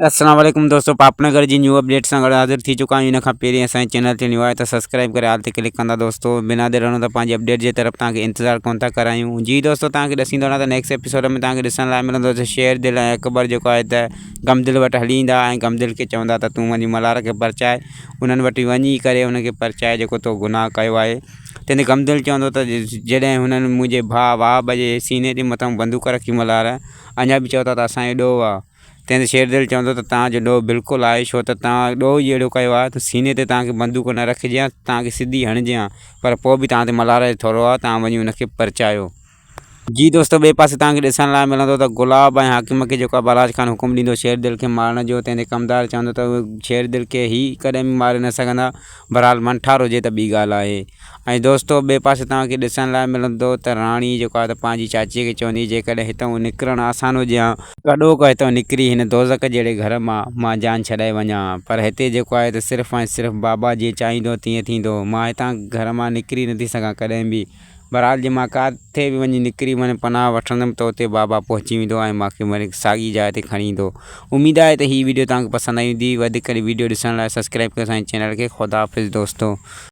السلام عليڪم دوستو پاپ نگر جي نيو اپڊيٽ سان گڏ حاضر ٿي چڪا آهيون ان کان پهرين اسان جي چينل تي نيو آهي ته سبسڪرائب ڪري آل تي ڪلڪ ڪندا دوستو بنا دير رهڻو ته پنهنجي اپڊيٽ جي طرف توهان کي انتظار ڪون ٿا ڪرايون جي دوستو توهان کي ڏسيندو رهان ته نيڪسٽ ايپيسوڊ ۾ توهان کي ڏسڻ لاء ملندو ته شير دل ۽ اڪبر جيڪو آهي ته غم دل وٽ هلي ايندا ۽ غم دل کي چوندا ته تون وڃي ملهار کي پرچائي انهن وٽ وڃي ڪري ان کي پرچائي جيڪو تو گناهه ڪيو آهي تنهن تي غم دل چوندو ته جڏهن هنن منهنجي ڀاء وهاب جي سيني جي مٿان بندوق رکي ملهار اڃا به چئو ٿا ته اسان جو ڏوهه آهي تنهن تي شيردل چوندو ته توهان جو ڏوهه بلڪل آهي ڇو ته توهان ڏوهه ئي اهڙو ڪيو آهي ته سيني تي توهان کي بندوق نه رکجي ها توهان کي سڌي هڻجي ها پر پوء به توهان تي ملهار جو ٿورو آهي توهان وڃي ان کي پرچايو. جي دوستو ٻئي پاسي توهان کي ڏسڻ لاء ملندو ته گلاب ۽ حاڪم کي جيڪو بالاچ خان حڪم ڏيندو شيردل کي مارڻ جو تنهن تي ڪمدار چوندو ته شيردل کي هي ڪڏهن به ماري نه سگهندا بهرحال منٺار هجي ته ٻي ڳالهه آهي. ۽ دوستو ٻئي پاسي توهان کي ڏسڻ لاء ملندو ته راڻي جيڪو آهي ته پنهنجي چاچيء کي چوندي جيڪڏهن هتئون نڪرڻ آسان هجي ها، ڪڏهوڪو هتئون نڪري هن دوزخ جهڙي گهر مان مان جان ڇڏائي وڃان ها، پر هتي جيڪو آهي ته صرف ۽ صرف بابا جيئن چاهيندو تيئن ٿيندو، مان هتان گهر مان نڪري نٿي سگهان ڪڏهن به، بهرحال جي مان ڪاٿي به وڃي نڪري وڃي پناهه وٺندم ته اتي بابا پهچي ويندو ۽ مان کي وري ساڳي جاء تي کڻي ايندو. اميد آهي ته هي وڊيو توهان کي پسند آئي هوندي، وڌيڪ وڊيو ڏسڻ لاء سبسڪرائب ڪيو اسان جي چينل کي، خدا حافظ دوستو.